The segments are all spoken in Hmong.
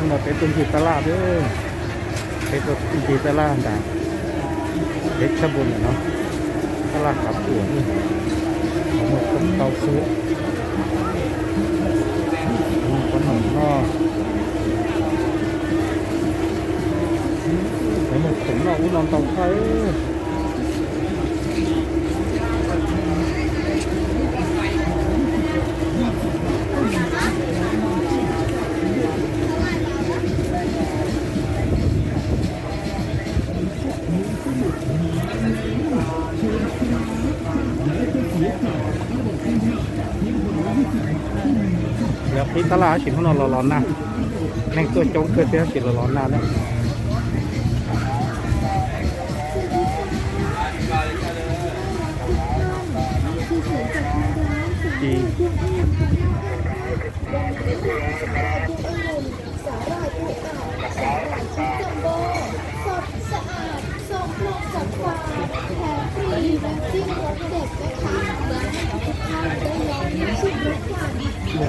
No peb tuaj ncig tab laj, peb tuaj ncig tab laj ntawm peb tshaj npua ntawm no, tab laj Hav Puam, muaj khoom ntau xwb. Muaj khoom noj, muaj khoom noj ub no ntau kawg. Yog qhib tab laj tab sis hnub no los los nag, neeg tuaj coob kawg thiab tab sis los los nag na.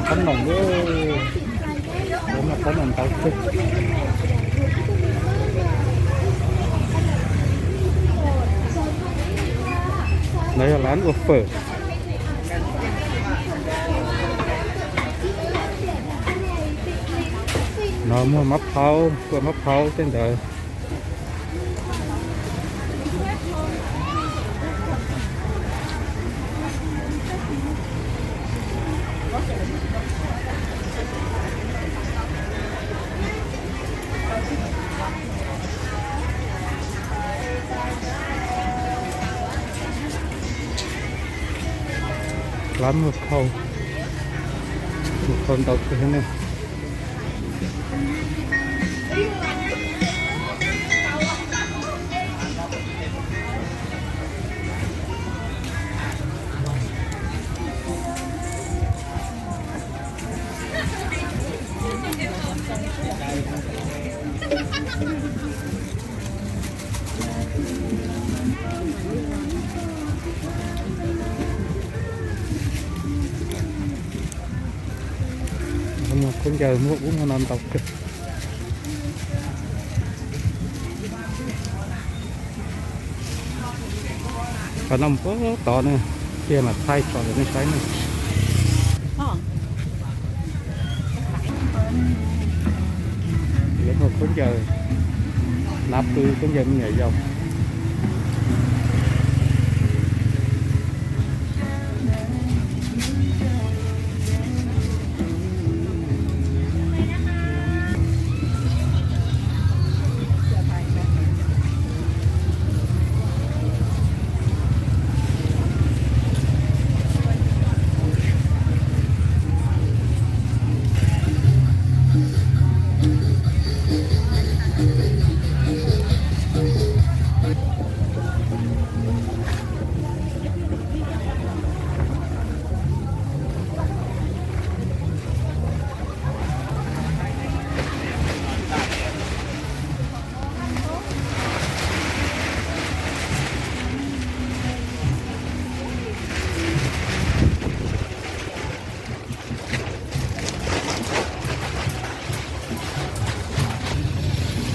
Qhob noom, qhob noom ntau kawg. No yog lab ua fawm. No muag mab phaub, ua mab phaub tej ntawd. Lab muag khau, muag khau ntau kawg thiab ne. Muag khaub ncaws, muag ub muag no ntau kawg. Qhov no puag tod na, tiag mas thaij tso rau nej saib na. Lawv muag khaub ncaws, nab pw khaub ncaws me nyuam yaus.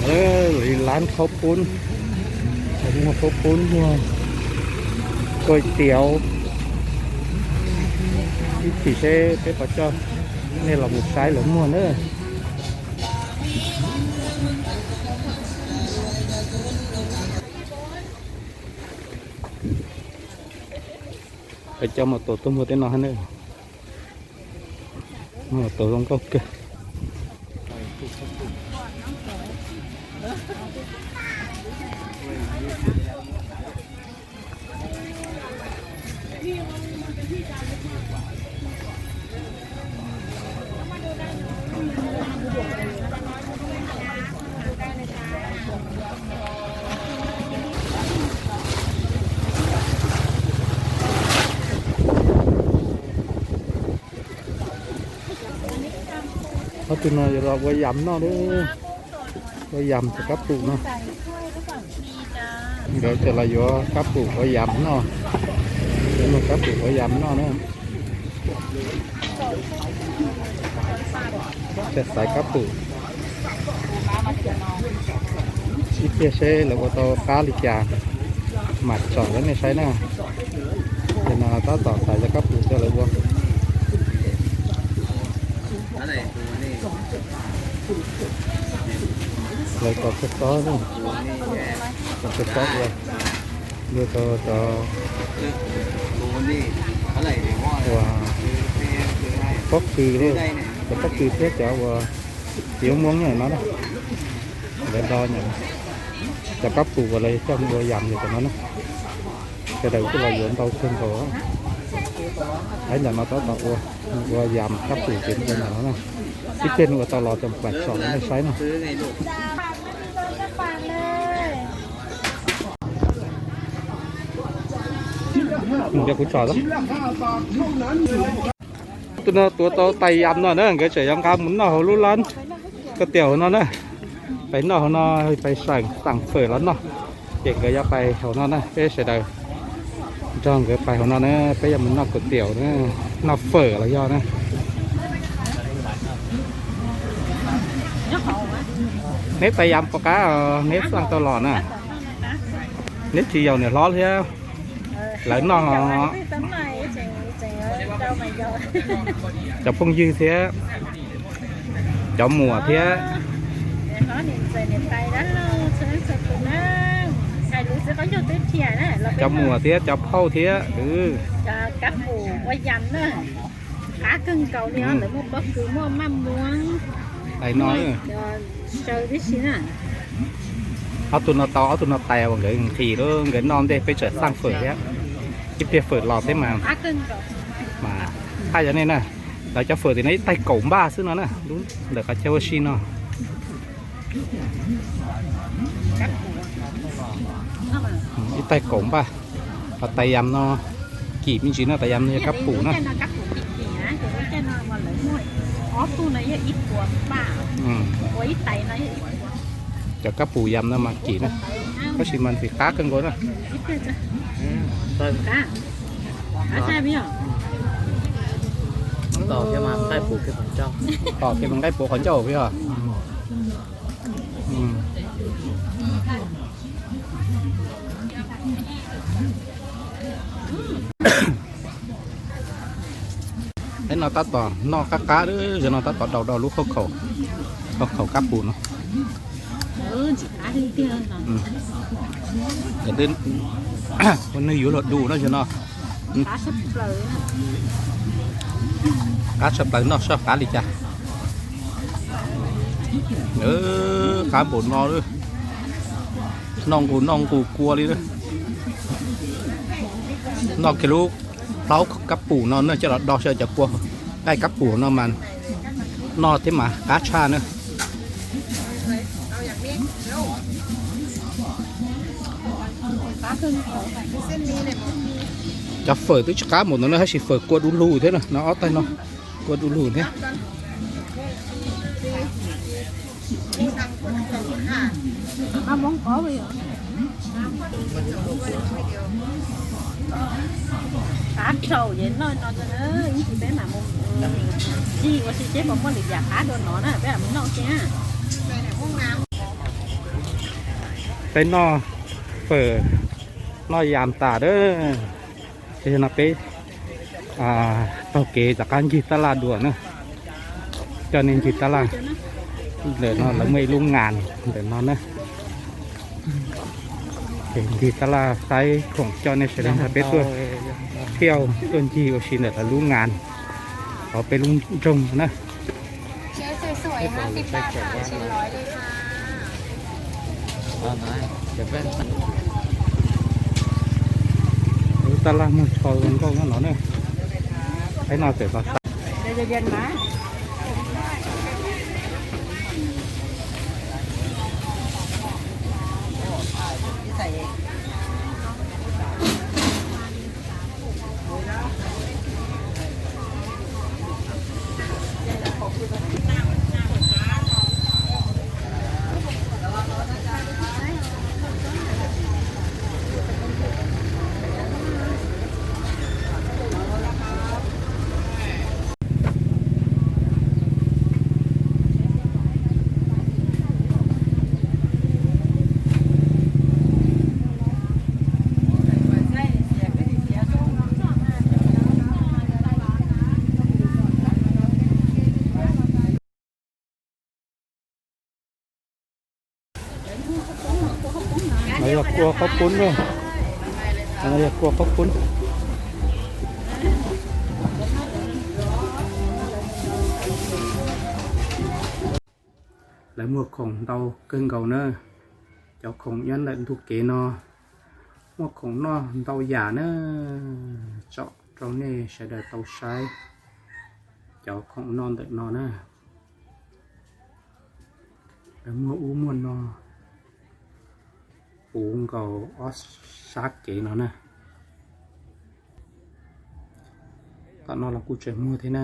Lawv lab khaub poob, muag khaub poob, muag kuai tiav. Ib chim seb peb puas coj nej los mus saib lawv muag na. Peb coj mus tua tuaj muag tej no ne. Tua zoo nkauj kawg. Ob tug no yuav los ua yam noj lawm. Ua yam cov kab pum no. Nkawd coj los yuav kab pum ua yam noj. Yuav muag kab pum ua yam noj na. Xaiv kab pum. Ib pliag seb lawv ua tau qab li cas mam tsom rau nej saib na. Ces no tab tom xaiv cov kab pum coj lawv ua. Lawv cov tsov xob, cov tsov xob ua, ua rau cov uas pob kws, cov pob kws thiab cov uas txiv muab nyob no na. Lawv do cov kab pum uas lawv coj mus ua yam yog cov no na. Sawv daws kuj los yuav ntau kawg nkaus. Ib ntawm no tab tom ua, ua yam kab pum ces ua ntawm no na. Ib pliag nws ua tau los ces mam tsom rau nej saib na. Mus, kuv tsom. Tus no tuav tau tais yam no na, nkawd tseem yuav nqa mus noj hauv lub lab kaus tiaum hauv no na. Pais noj hauv no, pais xeem xeem fawm los noj. Ces nkawd yuav pais hauv no na, peb sawv daws nrog nkawd pais hauv no na, peb yuav mus noj kaus tiaum na, noj fawm los yog na. Neb tais yam pom qab, neb xaj tau los na. Neb tsis yaum niam hlob thiab, lawv noj. Cov phooj ywg thiab, cov muam thiab, cov muam thiab cov phauj thiab. Kab pum ua yam na, qab kawg nkaus li, lawv muaj pob kws, muaj maj muab, tais no. Ob tug no tau ob tug no tais uas nkawd nqhis lawm, nkawd noj ntej peb tseem xaj fawm thiab. Ib pliag fawm los thiab mas, mas haj yog nej na. Lawv cov fawm tim no ib tais kaum npaj xwb no na, lub ntawm qhov chaw ua si no. Ib tais kaum npaj. Ho tais yam no kim me ntsis no, tais yam no yog kab pum na. Cov kab pum yam no mas kim na, tab sis mas nqhis qab kawg nkaus na. Tom ces mas nqaij puv qhov ncauj os. Peb no tab tom noj qab qab, zaum no tab tom daus daus lub khauj khaum, khauj khaum kab pum no. Ua nws yuav luag du no zaum no. Qab tshaj plaws, noj saib qab li cas. Qab npaum no, noj nqus noj nqus kua li. Noj kiag lub plaub kab pum no na, coj los do xyaw cov kua nqaij kab pum no mas noj thiab mas qab tshaj na. Cov fawm twb tsis qab npaum no na, tab sis fawm kua du lug thiab na, no ob tais no kua du lug thiab. Qab tsaus ces noj no, ib ntsis peb mam mus ncig ua si seb puas muaj lwm yam qab dua no na, peb mam mus noj thiab. Peb noj fawm, noj yam tas lawm. Ces no peb taug kev rov qab ncig tab laj dua na. Coj nej ncig tab laj. Ntawm no lawv muaj ib lub ngas ntawm no na. Ces ncig tab laj saib khoom, coj nej sawv daws nrog peb tuaj thiaj tuaj ncig ua si ntawm lawv lub ngas, hauv peb lub nroog no na. Lub tab laj muag tsho zoo nkauj nyob no na. Peb no txawm los saib. Kua qhob poob na, yog kua qhob poob. Lawv muag khoom ntau kawg nkaus na. Cov khoom nyob ntawm ntug kev no muaj khoom noj ntau yam na. Tsom rau nej sawv daws tau saib cov khoom noj ntawm no na. Lawv muag ub muag no puv nkaus ob sab kev no na. Tom no los kuj tseem muag thiab na.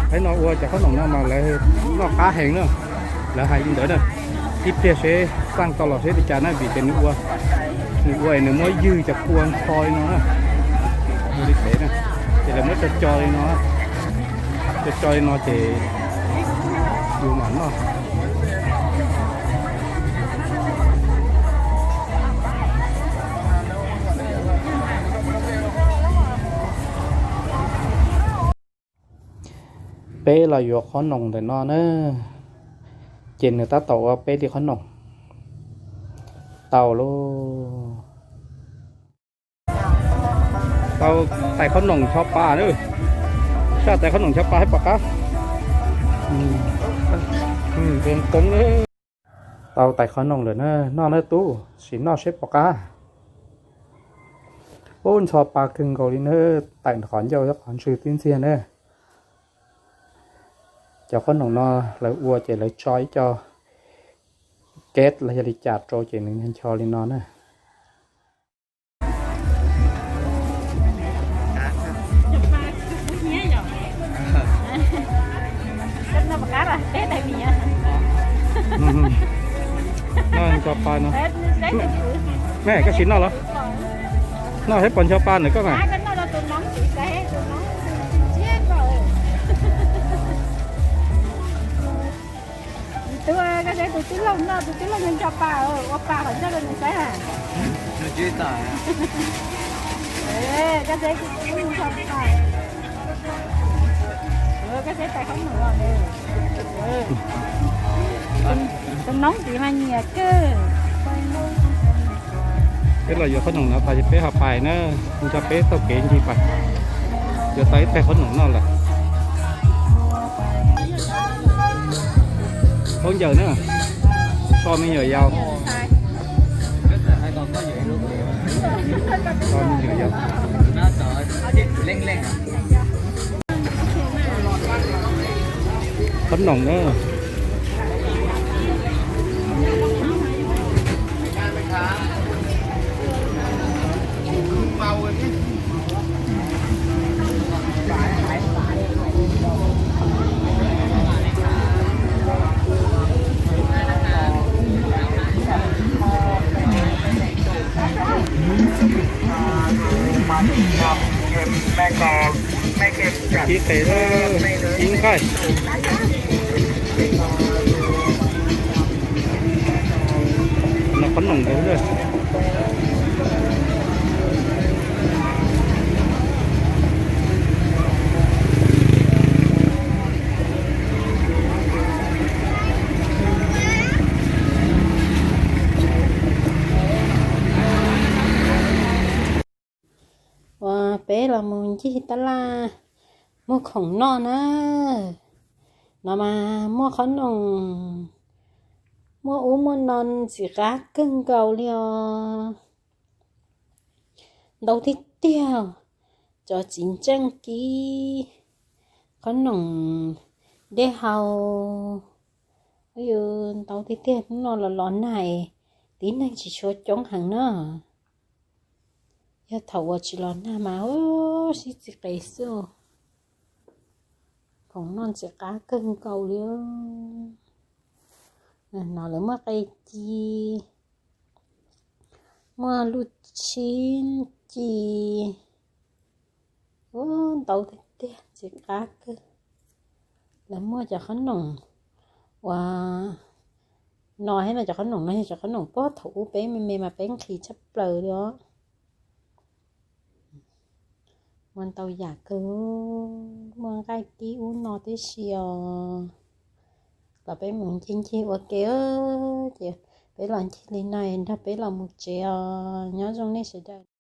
Peb no ua cov qhob noom no mas lawv noj qab heev na. Lawv hais li ntawd na. Ib pliag seb xaj tau los seb li cas na, vim tias nws ua, nws ua es nws muab ywg cov kua ntho li no na. Ua li pem na, ces lawv muab co co li no, co co li no ces yus mam noj. Peb los yuav qhob noom ntawm no na, ces nws tab tom ua peb li qhob noom tau lauj. Tau tais qhob noom ncho pa na. Saj tais qhob noom ncho pa hab pom qab. Tau tais qhob noom lawm na, noj na tub, sim noj seb pom qab. Ub, ncho pa kawg nkaus li na, tawm qhov ncauj qhov ntswg twb ntxiag na. Cov qhob noom no lawv ua ces lawv tso ib co keb los yog li cas rau ces nws ncho li no na. Noj ncho pa no. Me, koj sim noj los? Noj seb pom ncho pa ntawm koj mas. Tus, koj saib tus tij laug noj, tus tij laug ncho pa, ua pa qhov ncauj rau nws saib. Koj saib tus tij laug ncho pa. Koj saib tais qhob noom los. Tus noob tid mas nyiam kawg. Peb los yuav qhob noom no tas ces peb ho pais na, nrog peb taug kev ncig pais. Yuav tau ib tais qhob noom noj lawm. Khaub ncaws na, so me nyuam yaus. So me nyuam yaus. Qhob noom na. Ib qe ib nqaij. No qhob noom ntawd. Uas peb los mus ncig tab laj muag khoom noj na. No mas muaj qhob noom, muaj ub muaj no ntxim qab kawg nkaus li os. Ntau tiag tiag, cov txiv ntseej kib, qhob noom dej haus, yus ntau tiag tiag. Hnub no los los nag, tib neeg tsis tshua coob heev na. Yog thaum uas tsis los nag mas sib txiv qe xwb. Khoom noj ntxim qab kawg nkaus li. No lawv muaj qe ci, muaj luj tshib ci, ntau tiag tiag, ntxim qab kawg. Lawv muaj cov qhob noom uas no thiab no, cov qhob noom no yog cov qhob noom puag thaum ub peb me me mas peb nqhis tshaj plaws li os. Ntau yam kawg, muaj nqaij kib ub no tib si os. Los peb mus ncig ncig ua ke, ces peb los ncig li no nrog peb los mus tsev os. Nyob zoo nej sawv daws.